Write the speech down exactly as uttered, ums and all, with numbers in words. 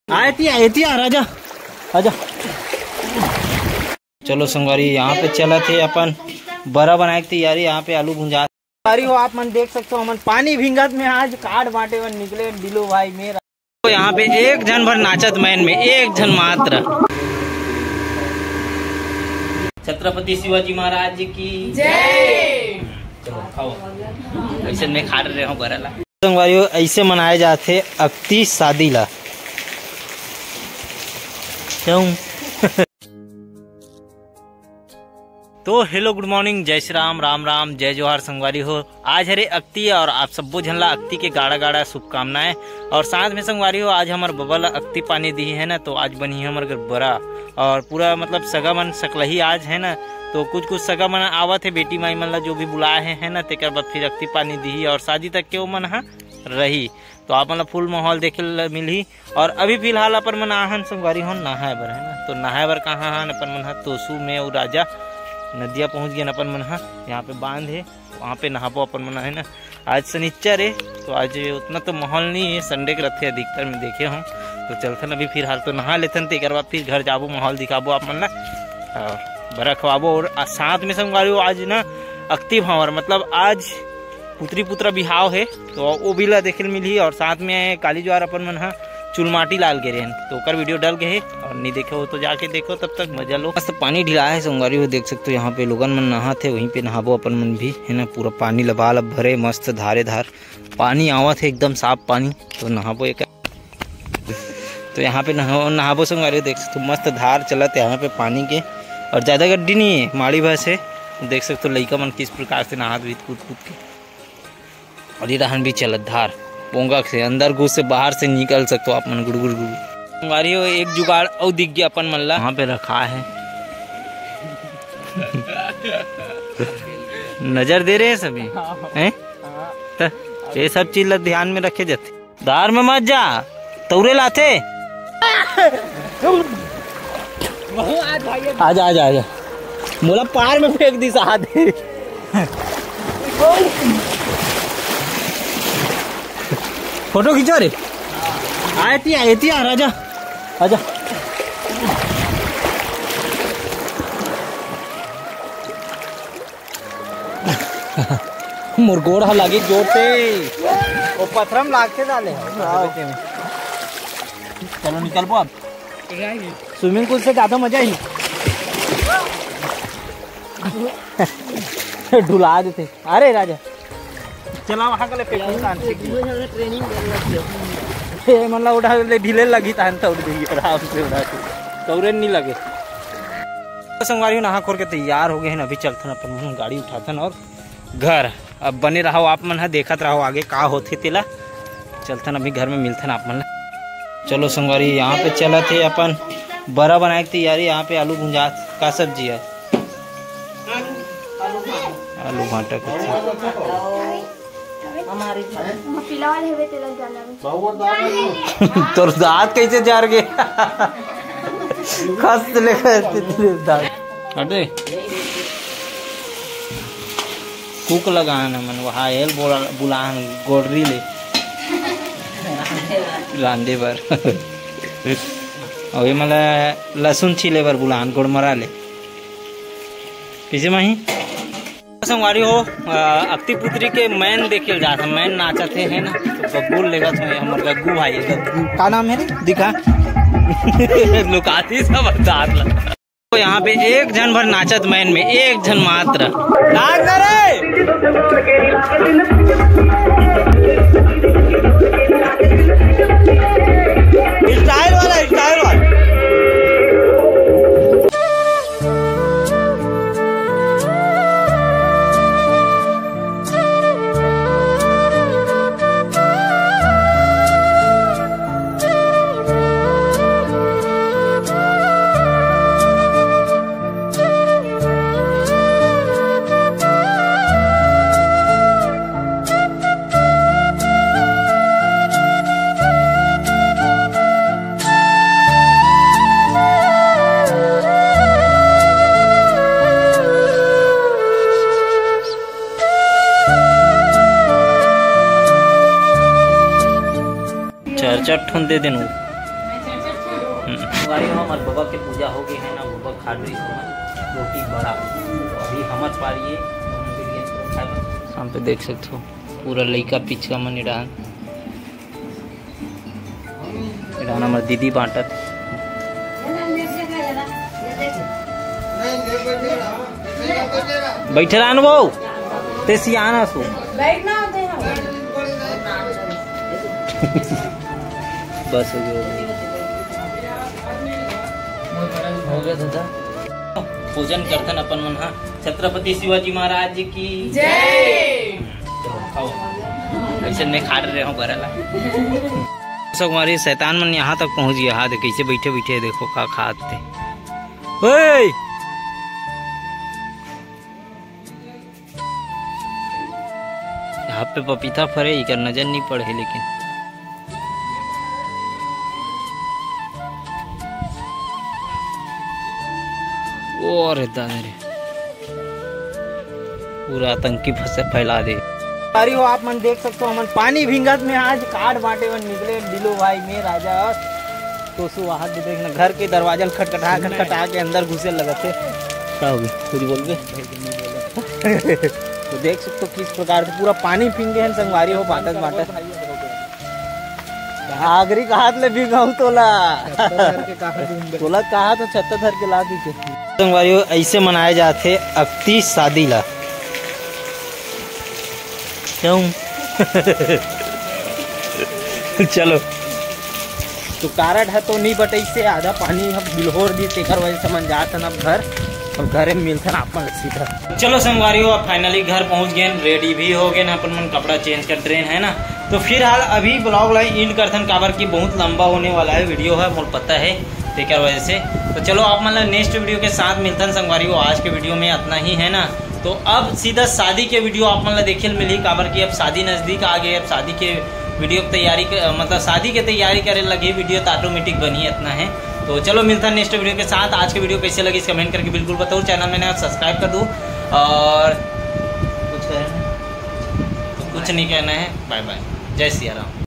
आए ती, आए ती, आ राजा, आजा। चलो संगवारी, यहाँ पे चलत हे अपन बरा बनाए के तैयारी। यहाँ पे आलू भुंजा। संगवारी हो, आप मन देख सकते हो, हमन पानी भींगत में आज काट बांटे बर निकले बिलो भाई मेरा। तो यहाँ पे एक झन भर नाचत मैन में, एक झन मात्र। छत्रपति शिवाजी महाराज की जय। चलो खाओ, ऐसे में खा रहे हो बरा ला। संगवारी हो, ऐसे मनाए जाथे अक्ति शादी ला। क्यों? तो hello, good morning, जय श्री राम, राम राम, जय जोहार संगवारी हो। आज हरे अक्ति और आप सब्बो झन ला अक्ति के गाड़ा गाड़ा शुभकामनाएं। और साथ में संगवारी हो, आज हमर बबा ला अक्ति पानी दी है ना, तो आज बनी है हमर घर बरा। और पूरा मतलब सगा मन सकलही आज है ना, तो कुछ कुछ सगा मन आवत है, बेटी माई मन ला जो भी बुलाए है, है ना, तेकर बाद फिर अक्ति पानी दी और शादी तक के वो मन हा रही। तो आप मन ला full माहौल देखे ला मिलही। और अभी फिलहाल अपन मन आहन संगवारी हो नहाए बर, है ना। तो नहाए बर कहाँ हन अपन मन ह? तोसू में अउ राजा नदिया पहुँच गए अपन मन ह। यहाँ पे बांध है, वहाँ पे नहाबो अपन मन ह, है ना। आज शनिचर है, तो आज उतना तो माहौल नहीं है, Sunday के रथे अधिकतर में देखे हूँ। तो चलथन अभी फिलहाल तो नहा लेथन, तेकर बाद फिर घर जाबो, माहौल दिखाबो आप मन ला। हाँ, बरा खवाबो और साथ में संगवारी हो आज ना अक्ति भांवर, मतलब आज पुत्री पुत्रा बिहाव है, तो वो भी ला देखे ल मिलही। और साथ में काली जुआर अपन मन ह चुलमाटी लाल गे रहन, तो ओकर video डल गए है, और नहीं देखे हो तो जाके देखो। तब तक मजा लो। मस्त पानी ढिला है संगवारी हो, देख सकते हो यहाँ पे लोगन मन नहात है, वहीं पे नहाबो अपन मन भी, है ना। पूरा पानी लबालब भरे, मस्त धारे धार पानी आवत है, एकदम साफ पानी। तो नहाबो एक, तो यहाँ पे नहा-, नहाबो संगवारी हो, देख सकते हो मस्त धार चलत है यहाँ पे पानी के, और ज़्यादा गड्डी नहीं है, माड़ी भर से। देख सकते हो लइका मन किस प्रकार से नहात भी कूद कूद के। और ये रहन भी चलत धार, पोंगा से अंदर घुस से बाहर से निकल सकते हो आप मन गुड़गुड़ गुड़गुड़। संगवारी हो, एक जुगाड़ अउ दिख गया अपन मन ला, वहाँ पे रखा है। नजर दे रहे हैं सभी, हैं? त ये सब चीज ला ध्यान में रखे जाते। धार में मत जा, तौरे लाथे। आजा, आजा, आजा। मोला पार में फेंक दी साहब। फोटो खींचा रे। आए ती, आए ती, आ राजा, आजा। मोर गोड़ ह लागे जोर से। वो पथरा में लागथे डाले। हाँ। चलो निकलबो अब। Swimming pool से ज्यादा मजा ही। ढुला देते। अरे राजा। चला वहाँ के ले फेंकू तान से। ट्रेनिंग। ए, मतलब उठा ले ढीले लगी तान तो उठ गई आराम से उठा के। तौरे नहीं लगे। तो संगवारी हो, नहा खोर के तैयार हो गए हैं, अभी चलथन अपन गाड़ी उठाथन और घर। अब बने रहो आप मन ह, देखत रहो आगे का होथे तेला। चलथन अभी घर में मिलथन आप मन ला। चलो संगवारी, यहाँ पे चलत हे अपन बरा बनाए के तैयारी। यहाँ पे आलू भुंजात, का सब्जी है? आलू भांटा के। पीला वाले हवे तेला ज्यादा। तोर दांत कैसे जार गे? खस ले खस तेरे दांत। हटे। कुक लगान मन वहा एल बोला, बुलान गोड़री ले रांधे बर। अउ ये मला लहसुन छीले बर बुलान गोड़मरा ले। किसे माही? संगवारी हो, अ, अक्ति पुत्री के मैन देखे ल जात हे, मैन नाचत हे, है ना? तो गग्गू ल लेगत हे, हमर गग्गू भाई हे, गग्गू। का नाम है रे? दिखा। लुकाती सब दांत ला। तो यहाँ पे एक झन भर नाचत मैन में, एक झन मात्र। नाच ना रे! Style वाला, style वाला। चार चार ठन दे देन। भाई, हमर बबा के पूजा हो गए है ना, बबा खा रही हमन रोटी बड़ा। तो अभी हमर पारी है, हमन बिरयानी खाए बर। शाम पे देख सकते हो, पूरा लइका पिचका मन इड़ान, इड़ान हमर दीदी बांटत। बैठे रहन वो, ते सियाना सो। बैठना होते हैं। बस हो गया, हो गया। हो गया दादा। पूजन करथन अपन मन हा। छत्रपति शिवाजी महाराज की जय। चलो, खाओ। ऐसे मैं खा रहे हूँ, घर वाला। संगवारी, शैतान मन यहाँ तक पहुँच गया। हाँ, देख, कैसे बैठे बैठे देखो का खात थे। ओए! यहाँ पे पपीता फरे, इकर नजर नहीं पड़े, लेकिन ओ रे दादा रे, पूरा आतंकी फस-, फैला दे। अरे हो, आप मन देख सकते हो, हमन पानी भींगत में आज काट बांटे मन निकले, बिलो भाई में राजा। तो सु वहाँ भी देखना, घर के दरवाजा ल खटखटा, खटखटा के अंदर घुसे लगत है। क्या हो गया? कुछ बोल बे? तो देख सकते हो किस प्रकार से पूरा पानी भींगे हैं संगवारी हो, बाटत बाटत। आगरी का हाथ ले भींगाऊ तोला। तोला कहा तो छत्ता धर के ला दी के। संगवारी हो, ऐसे मनाए जाते अक्ति शादी ला। क्यों? चलो। तो कारड ह तो नहीं बटई से आधा पानी हम बिल्होर दी, तेकर वजह से मन जात हन अब घर। अब घरे में मिलथन आप मन सीधा। चलो संगवारी हो, अब finally घर पहुंच गए, ready भी हो गए ना, अपन मन कपड़ा change कर रहे हैं ना। तो फिलहाल अभी vlog ला end करथन, काबर कि बहुत लंबा होने वाला है video है, मोर पता है, तेकर वजह से। तो चलो आप मन ला next video के साथ मिलथन संगवारी हो। आज के video में इतना ही है ना। तो अब सीधा शादी के video आप मन ला देखे ल मिलही, काबर कि अब शादी नजदीक आ गए। अब शादी के video की तैयारी क-, मतलब शादी के तैयारी करे लगी video तो automatic बनी इतना है। तो चलो मिलता है next video के साथ। आज के video कैसे लगी इस comment करके बिल्कुल बताओ, channel में नया subscribe कर दो और कुछ कहना है? तो कुछ नहीं कहना है, bye bye, जय सिया राम।